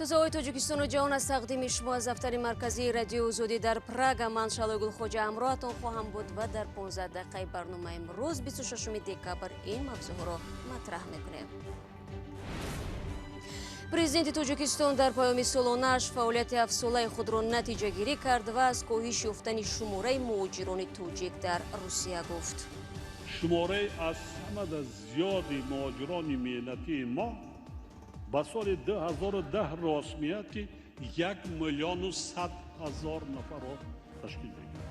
Тозаҳои Тоҷикистону ҷаҳон аз тақдими шумо аз дафтари марказии Радиои Озодӣ дар Прага. Ман Шалои Гулхоҷа ҳамроҳатон хоҳам буд ва дар 15 дақиқаи барномаи имрӯз 26 декабр ин мавзӯъҳоро матраҳ мекунем. Президенти Тоҷикистон дар паёми солонааш фаъолияти ҳафтсолаи худро натиҷагирӣ кард ва аз коҳиш ёфтани шумораи муҳоҷирони тоҷик дар Русия гуфт. Шумораи аз ҳамада зиёди муҳоҷирони меҳнатии мо ба соли 2010 рост меяд, ки 1 100 000 нафарро ташкил мекунад.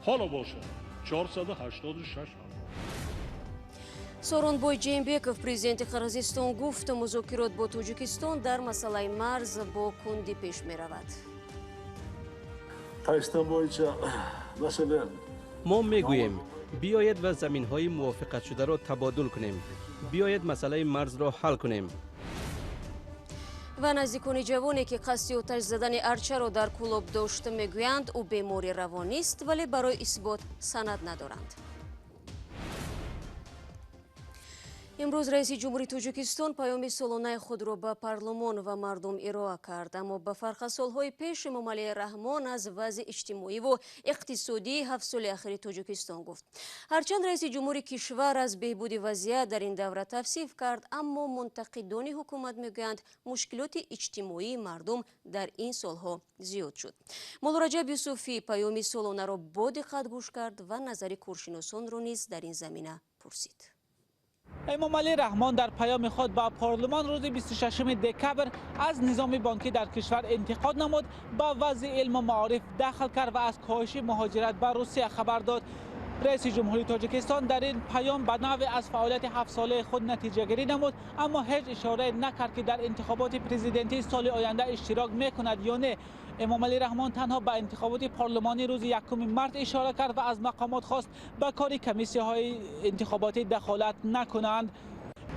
Ҳоло бошад 486 000. Сооронбой Жээнбеков, президенти Қирғизистон, гуфт музокирот бо Тоҷикистон дар масъалаи марз бо кунди пеш меравад. Тожикистон боюнча масъала Мо мегӯем, биёед ва заминҳои мувофиқатшударо табодул кунем, биёед масъалаи марзро ҳал кунем. Ва наздикони ҷавоне, ки қасди оташ задани арчаро дар Кӯлоб дошт, мегӯянд, ӯ бемори равонист, вале барои исбот санад надоранд. Имрӯз раиси ҷумҳури Тоҷикистон паёми солонаи худро ба парлумон ва мардум ироа кард. Аммо ба фарқ аз солҳои пеш, Эмомалӣ Раҳмон аз вазъи иҷтимоиву иқтисодии ҳафт соли ахири Тоҷикистон гуфт. Ҳарчанд раиси ҷумҳури кишвар аз беҳбуди вазъият дар ин давра тавсиф кард, аммо мунтақидони ҳукумат мегӯянд, мушкилоти иҷтимоии мардум дар ин солҳо зиёд шуд. Муллораҷаб Юсуфӣ паёми солонаро бо диққат гӯш кард ва назари коршиносонро низ дар ин замина пурсид. Эмомалӣ Раҳмон дар паёми худ ба парлумон рӯзи 26 декабр аз низоми бонкӣ дар кишвар интиқод намуд, ба вазъи илму маориф дахл кард ва аз коҳиши муҳоҷират ба Русия хабар дод. Раиси ҷумҳурии Тоҷикистон дар ин паём ба навъе аз фаъолияти ҳафтсолаи худ натиҷагирӣ намуд, аммо ҳеҷ ишорае накард, ки дар интихоботи президентии соли оянда иштирок мекунад ё не. Эмомалӣ Раҳмон танҳо ба интихоботи парлумонӣ рӯзи 1 март ишора кард ва аз мақомот хост ба кори комиссияҳои интихоботӣ дахолат накунанд.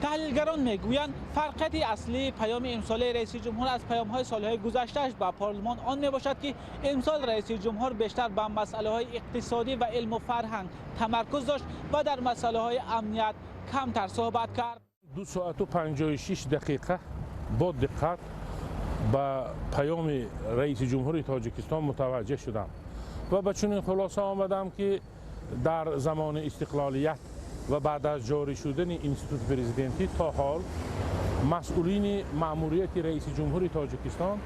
Таҳлилгарон мегӯянд, фарқияти аслии паёми имсолаи раиси ҷумҳур аз паёмҳои солҳои гузаштааш ба парлумон он мебошад, ки имсол раиси ҷумҳур бештар ба масъалаҳои иқтисодӣ ва илму фарҳанг тамаркуз дошт ва дар масъалаҳои амният камтар суҳбат кард. 2 соату 56 дақиқа бо диққат ба паёми раиси ҷумҳури Тоҷикистон мутаваҷҷеҳ шудам ва ба чунин хулоса омадам, ки дар замони истиқлолият ва баъд аз ҷорӣ шудани институти президентӣ то ҳол масъулини маъмурияти раиси ҷумҳури Тоҷикистон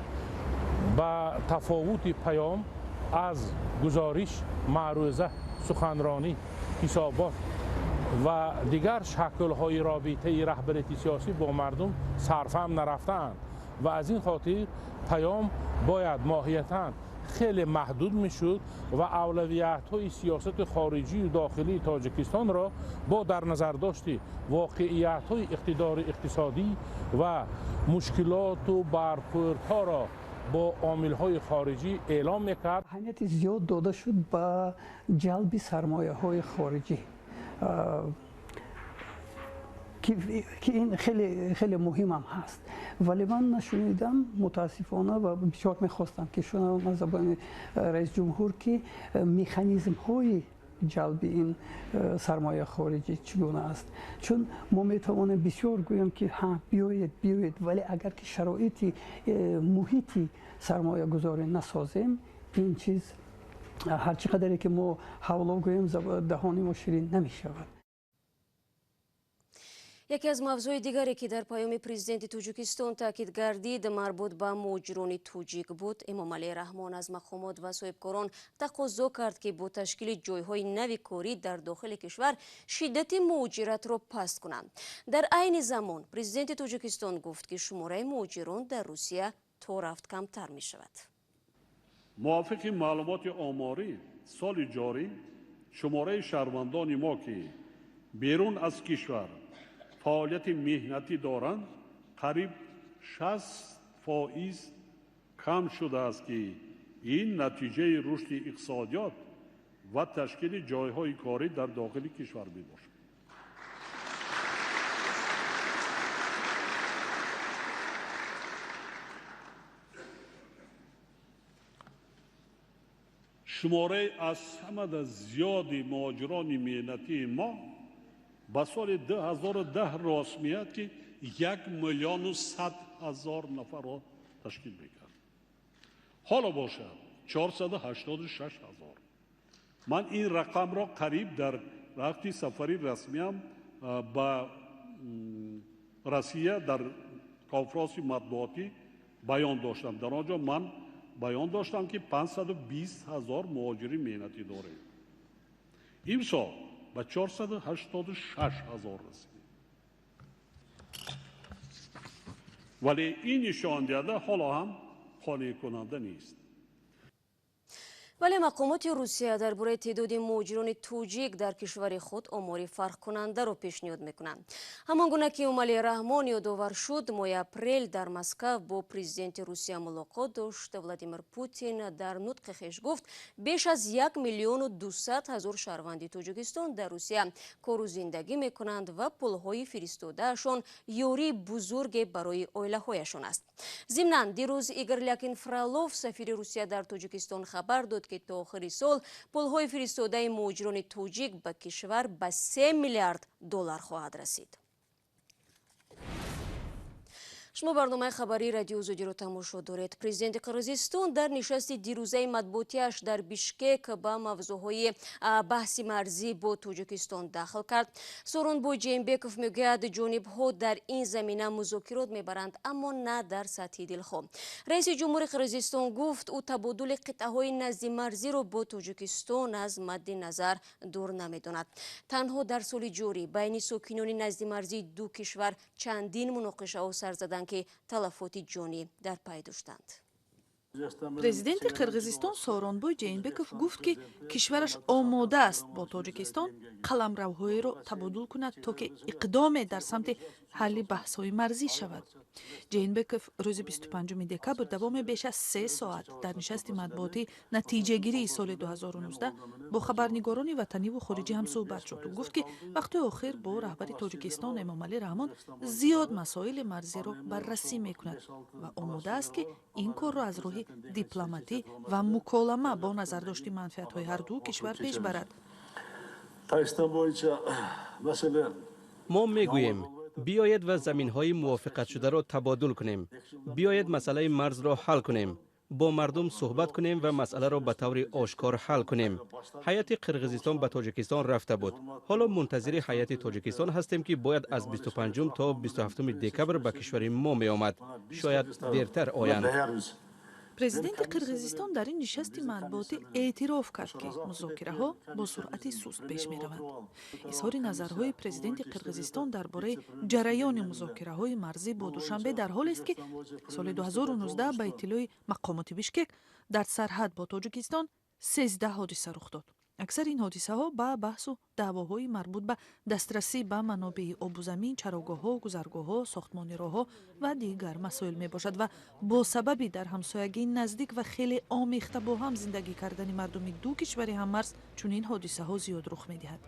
ба тафовути паём аз гузориш, маъруза, суханронӣ, ҳисобот ва дигар шаклҳои робитаи раҳбарияти сиёсӣ бо мардум сарфаҳм нарафтаанд ва аз ин хотир паём бояд моҳиятан хеле маҳдуд мешуд ва авлавиятҳои сиёсати хориҷию дохилии Тоҷикистонро бо дар назардошти воқеиятҳои иқтидори иқтисодӣ ва мушкилоту бархӯрдҳоро бо омилҳои хориҷӣ эълом мекард. Аҳамияти зиёд дода шуд ба ҷалби сармояҳои хориҷӣ, ки ин хеле хеле муҳимам ҳаст, вале ман нашунидам, мутаассифона, ва бисёр мехостам, ки шунавам аз забони раис ҷумҳур, ки механизмҳои ҷалби ин сармояи хориҷӣ чӣ гуна аст. Чун мо метавонем бисёр гӯем, ки ҳа, биёед, биёед, вале агар ки шароити муҳити сармоягузорӣ насозем, ин чиз ҳар чӣ қадаре ки мо ҳавло гӯем, даҳони мо ширин намешавад. Яке аз мавзӯи дигаре, ки дар паёми президенти Тоҷикистон таъкид гардид, марбут ба муҳоҷирони тоҷик буд. Эмомалӣ Раҳмон аз мақомот ва соҳибкорон тақозо кард, ки бо ташкили ҷойҳои нави корӣ дар дохили кишвар шиддати муҳоҷиратро паст кунанд. Дар айни замон президенти Тоҷикистон гуфт, ки шумораи муҳоҷирон дар Русия то рафт камтар мешавад. Мувофиқи маълумоти оморӣ, соли ҷорӣ шумораи шаҳрвандони мо, ки берун аз кишвар фаъолияти меҳнатӣ доранд, қариб 60% кам шудааст, ки ин натиҷаи рушди иқтисодиёт ва ташкили ҷойҳои корӣ дар дохили кишвар мебошад. Шумораи аз ҳамада зиёди муҳоҷирони меҳнатии мо ба соли 2010 рост меяд, ки 1 100 ҳазор нафарро ташкил мекард. Ҳоло бошад 486 ҳазор. Ман ин рақамро қариб дар вақти сафари расмиам ба Россия дар конфронси матбуотӣ баён доштам. Дар он ҷо ман баён доштам, ки 520 ҳазор муҳоҷири меҳнатӣ дорем. Имсол ба 486 ҳазор расид. Вале ин нишондиҳанда ҳоло ҳам қонеъкунанда нест. Вале мақомоти Русия дар бораи теъдоди муҳоҷирони тоҷик дар кишвари худ омори фарқкунандаро пешниҳод мекунанд. Ҳамон гуна ки Эмомалӣ Раҳмон ёдовар шуд, моҳи апрел дар Москав бо президенти Русия мулоқот дошт. Владимир Путин дар нутқи хеш гуфт, беш аз 1 200 000 шаҳрванди Тоҷикистон дар Русия кору зиндагӣ мекунанд ва пулҳои фиристодаашон ёрии бузурге барои оилаҳояшон аст. Зимнан, дирӯз Игор Лякин Фролов, сафири Русия дар Тоҷикистон, хабар дод, ки то охири сол пулҳои фиристодаи муҳоҷирони тоҷик ба кишвар ба 3 миллиард доллар хоҳад расид. Шумо барномаи хабарии Радио Озодиро тамошо доред. Президенти Қирғизистон дар нишасти дирӯзаи матбуотиаш дар Бишкек ба мавзӯъҳои баҳси марзӣ бо Тоҷикистон дахл кард. Сооронбой Жээнбеков мегӯяд, ҷонибҳо дар ин замина музокирот мебаранд, аммо на дар сатҳи дилхоҳ. Раиси ҷумҳури Қирғизистон гуфт, ӯ табодули қитъаҳои наздимарзиро бо Тоҷикистон аз мадди назар дур намедонад. Танҳо дар соли ҷорӣ байни сокинони наздимарзии ду кишвар чандин муноқишаҳо сар заданд, ки талафоти ҷонӣ дар пай доштанд. Президенти Қирғизистон Сооронбой Жээнбеков гуфт, ки кишвараш омода аст бо Тоҷикистон қаламравҳоеро табодул кунад, то ки иқдоме дар самти ҳалли баҳсҳои марзӣ шавад. Жээнбеков рӯзи 25 декабр давоми беш аз 3 соат дар нишасти матбуотӣ натиҷагирии соли 2019 бо хабарнигорони ватаниву хориҷӣ ҳам суҳбат шуд. Ӯ гуфт, ки вақтҳои охир бо раҳбари Тоҷикистон Эмомалӣ Раҳмон зиёд масоили марзиро баррасӣ мекунад ва омода аст, ки ин корро аз роҳи дипломатӣ ва муколама бо назардошти манфиатҳои ҳарду кишвар пеш барад. Мо мегӯем, биёед ва заминҳои мувофиқатшударо табодул кунем. Биёед масъалаи марзро ҳал кунем. Бо мардум суҳбат кунем ва масъаларо ба таври ошкор ҳал кунем. Ҳайати Қирғизистон ба Тоҷикистон рафта буд. Ҳоло мунтазири ҳайати Тоҷикистон ҳастем, ки бояд аз 25 то 27 декабр ба кишвари мо меомад. Шояд дертар оянд. Президенти Қирғизистон дар ин нишасти матбуотӣ эътироф кард, ки музокираҳо бо суръати суст пеш мераванд. Изҳори назарҳои президенти Қирғизистон дар бораи ҷараёни музокираҳои марзӣ бо Душанбе дар ҳолест, ки соли 2019 ба иттилои мақомоти Бишкек дар сарҳад бо Тоҷикистон 13 ҳодиса рух дод. Аксари ин ҳодисаҳо ба баҳсу даъвоҳои марбут ба дастрасӣ ба манобеи обу замин, чарогоҳҳо, гузаргоҳҳо, сохтмони роҳҳо ва дигар масоил мебошад ва бо сабаби дар ҳамсоягии наздик ва хеле омехта бо ҳам зиндагӣ кардани мардуми ду кишвари ҳаммарз чунин ҳодисаҳо зиёд рух медиҳад.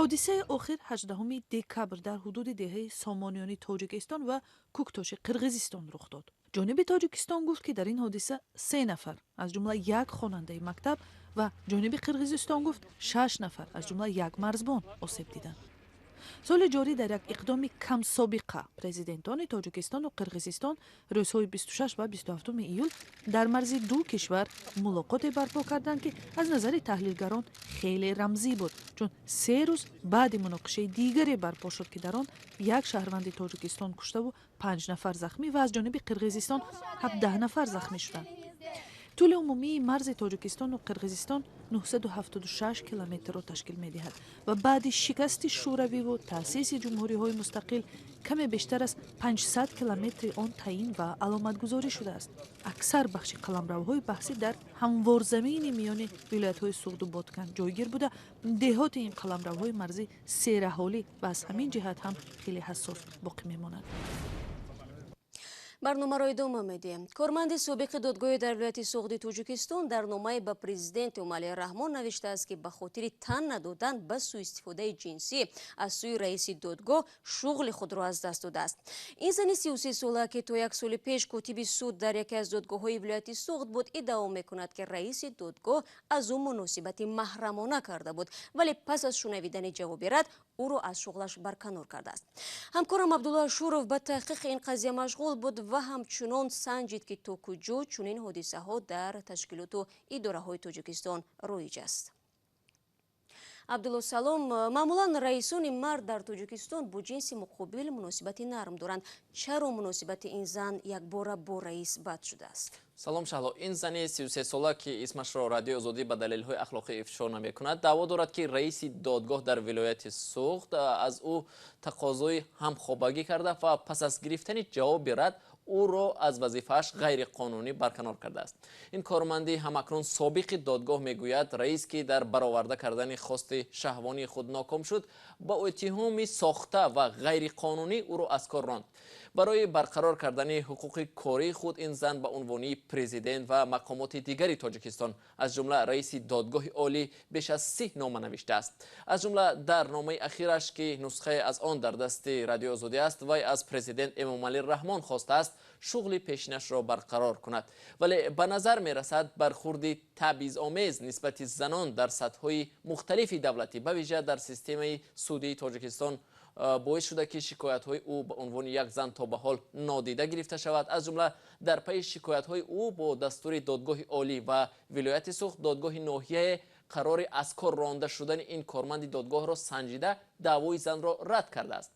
Ҳодисаи охир 18 декабр дар ҳудуди деҳаи Сомониёни Тоҷикистон ва Кӯктоши Қирғизистон рух дод. Ҷониби Тоҷикистон гуфт, ки дар ин ҳодиса 3 нафар, аз ҷумла як хонандаи мактаб, ва ҷониби Қирғизистон гуфт, 6 нафар, аз ҷумла як марзбон, осеб диданд. Соли ҷорӣ дар як иқдоми камсобиқа президентони Тоҷикистону Қирғизистон рӯзҳои 26 ва 27 июл дар марзи ду кишвар мулоқоте барпо карданд, ки аз назари таҳлилгарон хеле рамзӣ буд, чун 3 рӯз баъди муноқишаи дигаре барпо шуд, ки дар он як шаҳрванди Тоҷикистон куштаву 5 нафар захмӣ ва аз ҷониби Қирғизистон 17 нафар захмӣ шуданд. Тӯли умумии марзи Тоҷикистону Қирғизистон 976 километрро ташкил медиҳад ва баъди шикасти Шӯравиву таъсиси ҷумҳуриҳои мустақил каме бештар аз 500 километри он таъин ва аломатгузорӣ шудааст. Аксар бахши қаламравҳои баҳсӣ дар ҳамворзамини миёни вилоятҳои Суғду Боткан ҷойгир буда, деҳоти ин қаламравҳои марзӣ сераҳолӣ ва аз ҳамин ҷиҳат ҳам хеле ҳассос боқӣ мемонад. Барномаро идома медиҳем. Корманди собиқи додгоҳи дар вилояти Суғди Тоҷикистон дар номае ба президент Эмомалӣ Раҳмон навиштааст, ки ба хотири тан надодан ба сӯистифодаи ҷинсӣ аз сӯи раиси додгоҳ шуғли худро аз даст додааст. Ин зани 33сола, ки то як соли пеш котиби суд дар яке аз додгоҳҳои вилояти Суғд буд, иддао мекунад, ки раиси додгоҳ аз ӯ муносибати маҳрамона карда буд, вале пас аз шунавидани ҷавоби рад ӯро аз шуғлаш барканор кардааст. Ҳамкорам Абдулло Ашуров ба таҳқиқи ин қазия машғул буд ва ҳамчунон санҷид, ки то куҷо чунин ҳодисаҳо дар ташкилоту идораҳои Тоҷикистон роиҷ аст. Абдулло, салом. Маъмулан раисони мард дар Тоҷикистон бо ҷинси муқобил муносибати нарм доранд. Чаро муносибати ин зан якбора бо раис бад шудааст? Салом, Шаҳло. Ин зани 33сола, ки исмашро Радиои Озодӣ ба далелҳои ахлоқӣ ифшо намекунад, даъво дорад, ки раиси додгоҳ дар вилояти Суғд аз ӯ тақозои ҳамхобагӣ карда ва пас аз гирифтани ҷавоби рад ӯро аз вазифааш ғайриқонунӣ барканор кардааст. Ин корманди ҳамакнун собиқи додгоҳ мегӯяд, раис, ки дар бароварда кардани хости шаҳвонии худ ноком шуд, ба иттиҳоми сохта ва ғайриқонунӣ ӯро аз кор ронд. Барои барқарор кардани ҳуқуқи кории худ ин зан ба унвони президент ва мақомоти дигари Тоҷикистон, аз ҷумла раиси додгоҳи олӣ, беш аз 30 нома навиштааст. Аз ҷумла дар номаи ахираш, ки нусхае аз он дар дасти Радиои Озодӣ аст, вай аз президент Эмомалӣ Раҳмон хостааст шуғли пешинашро барқарор кунад. Вале ба назар мерасад, бархурди табъизомез нисбати занон дар сатҳҳои мухталифи давлатӣ, ба вижа дар системаи судии Тоҷикистон, боис шуда, ки шикоятҳои ӯ ба унвони як зан то ба ҳол нодида гирифта шавад. Аз ҷумла дар пайи шикоятҳои ӯ бо дастури додгоҳи олӣ ва вилояти Суғд, додгоҳи ноҳияе қарори аз кор ронда шудани ин корманди додгоҳро санҷида, даъвои занро рад кардааст.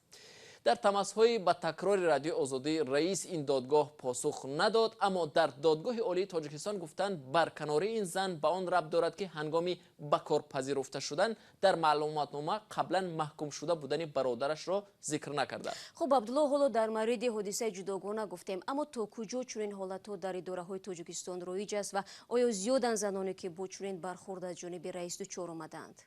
Дар тамасҳои ба такрори Радиои Озодӣ раис ин додгоҳ посух надод, аммо дар додгоҳи олии Тоҷикистон гуфтанд, барканории ин зан ба он рабт дорад, ки ҳангоми ба кор пазируфта шудан дар маълумотнома қаблан маҳкум шуда будани бародарашро зикр накардааст. Хуб, Абдулло, ҳоло дар мавриди ҳодисаи ҷудогона гуфтем, аммо то куҷо чунин ҳолатҳо дар идораҳои Тоҷикистон роиҷ аст ва оё зиёданд заноне, ки бо чунин бархурд аз ҷониби раис дучор омадаанд?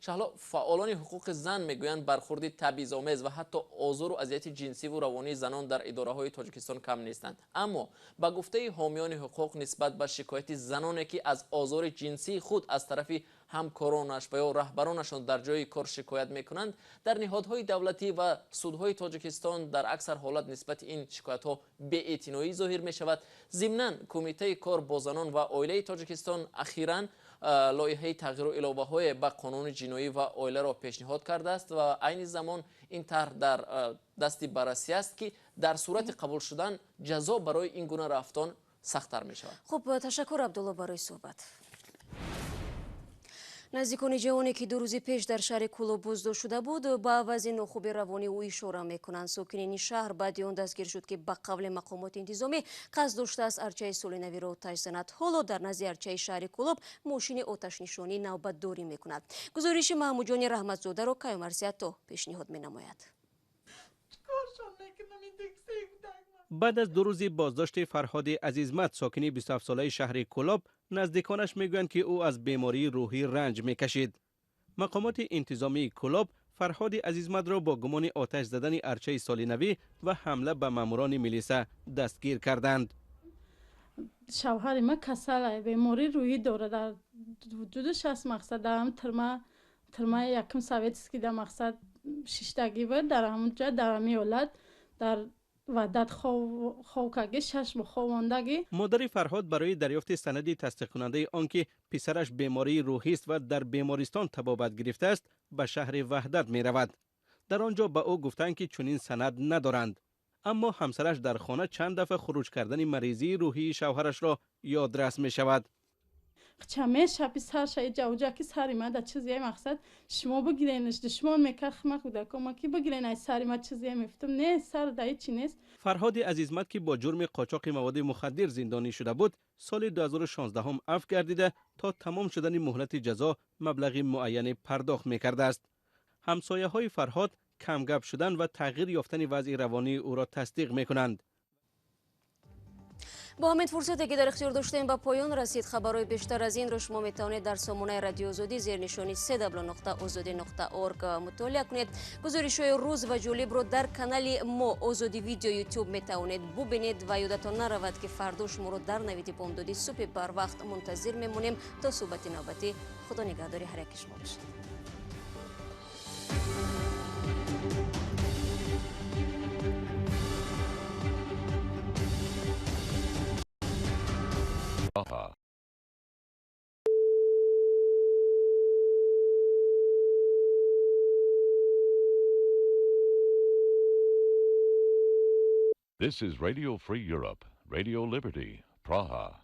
Шаҳло, фаъолони ҳуқуқи зан мегӯянд, бархурди табъизомез ва ҳатто озору азияти ҷинсиву равонии занон дар идораҳои Тоҷикистон кам нестанд. Аммо ба гуфтаи ҳомиёни ҳуқуқ, нисбат ба шикояти заноне, ки аз озори ҷинсии худ аз тарафи ҳамкоронаш ва ё раҳбаронашон дар ҷои кор шикоят мекунанд, дар ниҳодҳои давлатӣ ва судҳои Тоҷикистон дар аксар ҳолат нисбати ин шикоятҳо беэътиноӣ зоҳир мешавад. Зимнан Кумитаи кор бо занон ва оилаи Тоҷикистон ахиран лоиҳаи тағйиру иловаҳое ба қонуни ҷиноӣ ва оиларо пешниҳод кардааст ва айни замон ин тарҳ дар дасти баррасӣ аст, ки дар сурати қабул шудан ҷазо барои ин гуна рафтон сахттар мешавад. Хуб, ташаккур, Абдулло, барои суҳбат. Наздикони ҷавоне, ки 2 рӯзи пеш дар шаҳри Кӯлоб боздошт шуда буд, ба вазъи нохуби равонии ӯ ишора мекунанд. Сокинини шаҳр баъди он дастгир шуд, ки ба қавли мақомоти интизомӣ қасд доштааст арчаи соли навиро оташ занад. Ҳоло дар назди арчаи шаҳри Кӯлоб мошини оташнишонӣ навбатдорӣ мекунад. Гузориши Маҳмудҷони Раҳматзодаро Каюмарсиято пешниҳод менамояд. Баъд аз 2 рӯзи боздошти Фарҳоди Азизмат, сокини 27-солаи шаҳри Кӯлоб, наздиконаш мегӯянд, ки ӯ аз бемории рӯҳӣ ранҷ мекашид. Мақомоти интизомии Кӯлоб Фарҳоди Азизматро бо гумони оташ задани арчаи соли навӣ ва ҳамла ба маъмурони милиса дастгир карданд. Шавҳари ман касал, бемории рӯҳӣ дорад, дар вуҷудаш аст. Мақсад, дар ҳам тюрьмаи якум советский дар мақсад шиштагӣ буд, дар ҳамунҷа дар ҳамин ҳолат дар Ваҳдат хов карги, 6 моҳ ховондагӣ. Модари Фарҳод барои дарёфти санади тасдиқкунандаи он, ки писараш бемории рӯҳист ва дар бемористон табобат гирифтааст, ба шаҳри Ваҳдат меравад. Дар он ҷо ба ӯ гуфтанд, ки чунин санад надоранд. Аммо ҳамсараш дар хона чанд дафъа хуруҷ кардани маризии рӯҳии шавҳарашро ёдрас мешавад. Чаме шапи сарша иҷа уҷа ки сари ма да чизе, мақсад, шумо бигиренаш, душмон мекард ма кӯдакома ки бигирен ай сари ма чизе, мефтум не, сар да ҳичи нест. Фарҳоди Азизмат, ки бо ҷурми қочоқи маводи мухаддир зиндонӣ шуда буд, соли 2016 афв гардида, то тамом шудани муҳлати ҷазо маблағи муайяне пардохт мекардааст. Ҳамсояҳои Фарҳод камгап шудан ва тағйир ёфтани вазъи равонии ӯро тасдиқ мекунанд. Бо ҳамин фурсате, ки дар ихтиёр доштем, ба поён расид. Хабарҳои бештар аз инро шумо метавонед дар сомонаи Радиои Озодӣ зернишони cw.ozodi.org мутолиа кунед. Гузоришҳои рӯз ва ҷолибро дар канали мо Озодӣ Видео Ютуб метавонед бубинед ва ёдатон наравад, ки фардо шуморо дар навиди бомдоди субҳи барвақт мунтазир мемонем. То суҳбати навбатӣ, Худо нигаҳдори ҳар яки шумо бошад. Aha. This is Radio Free Europe, Radio Liberty, Praha.